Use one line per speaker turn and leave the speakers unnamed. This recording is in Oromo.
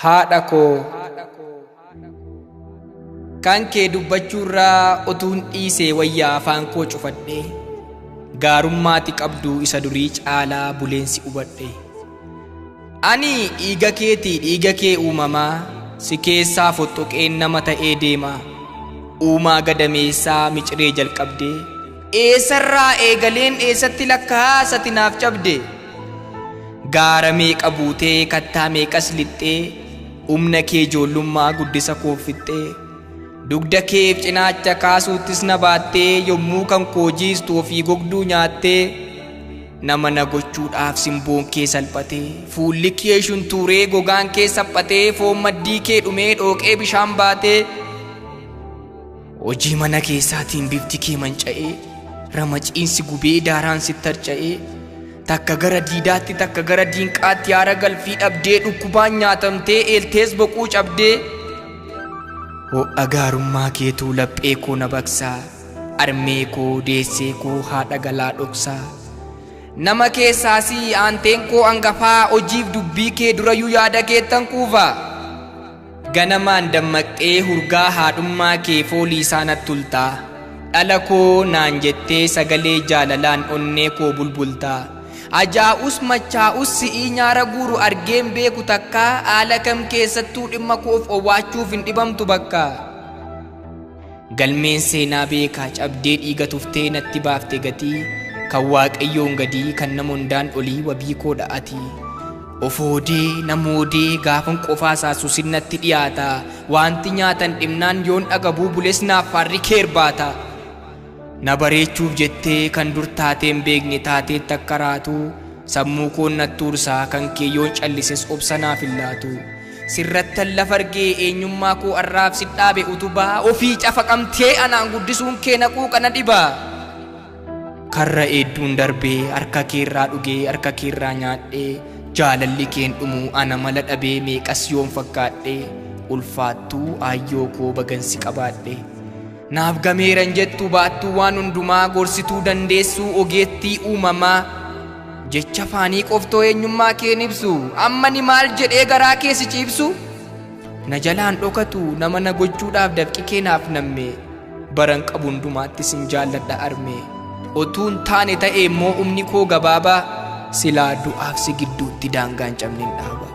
Haadha koo kan kee dubbachuurraa otuun dhiisee wayyaa afaan koo cufadhee gaarummaati qabdu isa durii caalaa buleensi hubadhe. Ani dhiiga keetii dhiiga kee uumamaa si keessaa fottoqeen nama ta'ee deema. Uumaa gadameessaa miciree jalqabdee eessarraa eegaleen eessatti lakkaa'aa naaf cabde. Gaara meeqa buutee kattaa meeqas lixxee humna kee ijoollummaa guddisa koof fixxee dugda keef cinaacha kaasuuttis na baattee yommuu kan koo jiistu ofii gogduu nyaattee nama na gochuudhaaf simboon kee salphatee fuulli kee shuntuuree gogaan kee saphatee foon maddii kee dhumee dhooqee bishaan baatee hojii mana keessaatiin bifti kee manca'ee ramaciinsi gubee daaraan sitti harca'ee takka gara diidaatti takka gara diinqaatti haara galfii dhabdee dhukkubaan nyaatamtee eeltees boquu cabdee ho'a gaarummaa keetuu laphee koo na baqsaa armee koo deessee koo haadha galaa dhoksaa nama keessaasii aanteen koo hangafaa hojiif dubbii kee durayyuu yaada keettan kuufaa ganamaan dammaqxee hurgaa haadhummaa kee foolii isaa natti tultaa dhala koo naan jettee sagalee jaalalaan onnee koo bulbultaa ajaa'us machaa'us si'ii nyaara guuru argeen beeku takkaa haala kam keessattuu dhimma koof owwaachuuf hin dhibamtu bakka. Galmeen seenaa beekaa cabdee dhiiga tuftee natti baafte gatii kan waaqayyoon gadii kan nama hundaan olii wabii koo dha'ati. Ofoodee namoodee gaafan qofaa saasusin natti dhiyaata wanti nyaatan dhimnaan yoon dhagabuu bules naaf faarri keerbaata. Na bareechuuf jettee kan dur taateen beekne taateetti akka raatu sammuu koon natti ursaa kan kee yoon callises obsa naaf hin laatu. Sirrattan lafa argee eenyummaa koo arraaf si dhaabe utubaa ofii cafaqamtee anaan guddisuun kee naquu kana dhibaa. Karra hedduun darbee harka keerraa dhugee harka keerraa nyaadhee jaalalli keen dhumuu ana mala dhabee meeqas yoon fakkaadhee ulfaattuu aayyoo koo bagansi qabaadhe. Naaf gameeran jettu baattuu waan hundumaa gorsituu dandeessuu ogeettii uumamaa jecha afaanii qoftoo eenyummaa keen ibsu amma ni maal jedhee garaa kee si ciibsu na jalaan dhokatu nama na gochuudhaaf dafqi kee naaf namme baran qabu hundumaatti sin jaalladha arme otuun taane ta'e immoo humni koo gabaabaa silaa du'aaf si gidduutti daangaan cabne hin dhaaba.